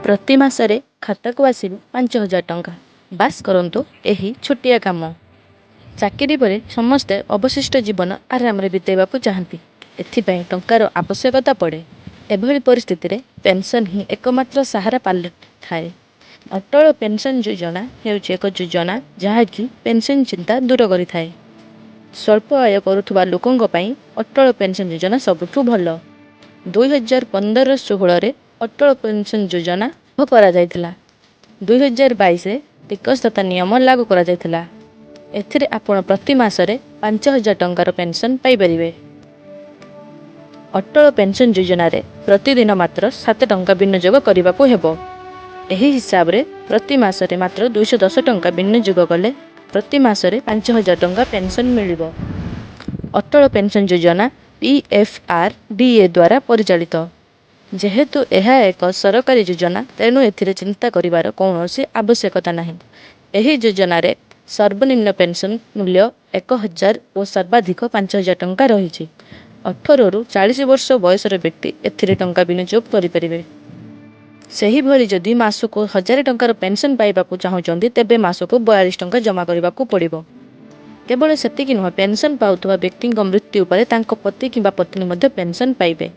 ପ୍ରତି ମାସରେ ଖାତାକୁ ଆସିବ 5000 ଟଙ୍କା, ବାସ୍ କରନ୍ତୁ ଏହି ଛୋଟିଆ କାମ। ଚାକିରି ପରେ ସମସ୍ତେ ଅବଶିଷ୍ଟ ଜୀବନ ଆରାମରେ ବିତାଇବାକୁ ଚାହାଁନ୍ତି। ଏଥିପାଇଁ ଟଙ୍କାର ଆବଶ୍ୟକତା ପଡ଼େ। ଏଭଳି ପରିସ୍ଥିତିରେ ପେନସନ୍ ହିଁ ଏକମାତ୍ର ସାହାରା ପାଲଟିଥାଏ। ଅଟଳ ପେନସନ୍ ଯୋଜନା ହେଉଛି ଏକ ଯୋଜନା ଯାହାକି ପେନସନ୍ ଚିନ୍ତା ଦୂର କରିଥାଏ। ସ୍ୱଳ୍ପ ଆୟ କରୁଥିବା ଲୋକଙ୍କ ପାଇଁ ଅଟଳ ପେନସନ୍ ଯୋଜନା ସବୁଠୁ ଭଲ। 2015-16ରେ ଅଟଳ ପେନସନ୍ ଯୋଜନା ଆରମ୍ଭ କରାଯାଇଥିଲା। 2022ରେ ଟିକସଦାତା ନିୟମ ଲାଗୁ କରାଯାଇଥିଲା। ଏଥିରେ ଆପଣ ପ୍ରତି ମାସରେ 5000 ଟଙ୍କାର ପେନସନ୍ ପାଇପାରିବେ। ଅଟଳ ପେନସନ୍ ଯୋଜନାରେ ପ୍ରତିଦିନ ମାତ୍ର 7 ଟଙ୍କା ବିନିଯୋଗ କରିବାକୁ ହେବ। ଏହି ହିସାବରେ ପ୍ରତି ମାସରେ ମାତ୍ର 210 ଟଙ୍କା ବିନିଯୋଗ କଲେ ପ୍ରତି ମାସରେ 5000 ଟଙ୍କା ପେନସନ୍ ମିଳିବ। ଅଟଳ ପେନସନ୍ ଯୋଜନା PFRDA ଦ୍ୱାରା ପରିଚାଳିତ। ଯେହେତୁ ଏହା ଏକ ସରକାରୀ ଯୋଜନା, ତେଣୁ ଏଥିରେ ଚିନ୍ତା କରିବାର କୌଣସି ଆବଶ୍ୟକତା ନାହିଁ। ଏହି ଯୋଜନାରେ ସର୍ବନିମ୍ନ ପେନସନ୍ ମୂଲ୍ୟ 1000 ଓ ସର୍ବାଧିକ 5000 ଟଙ୍କା ରହିଛି। 18ରୁ 40 ବର୍ଷ ବୟସର ବ୍ୟକ୍ତି ଏଥିରେ ଟଙ୍କା ବିନିଯୋଗ କରିପାରିବେ। ସେହିଭଳି ଯଦି ମାସକୁ 1000 ଟଙ୍କାର ପେନସନ୍ ପାଇବାକୁ ଚାହୁଁଛନ୍ତି, ତେବେ ମାସକୁ 42 ଟଙ୍କା ଜମା କରିବାକୁ ପଡ଼ିବ। କେବଳ ସେତିକି ନୁହେଁ, ପେନସନ୍ ପାଉଥିବା ବ୍ୟକ୍ତିଙ୍କ ମୃତ୍ୟୁ ପରେ ତାଙ୍କ ପତି କିମ୍ବା ପତ୍ନୀ ମଧ୍ୟ ପେନସନ୍ ପାଇବେ।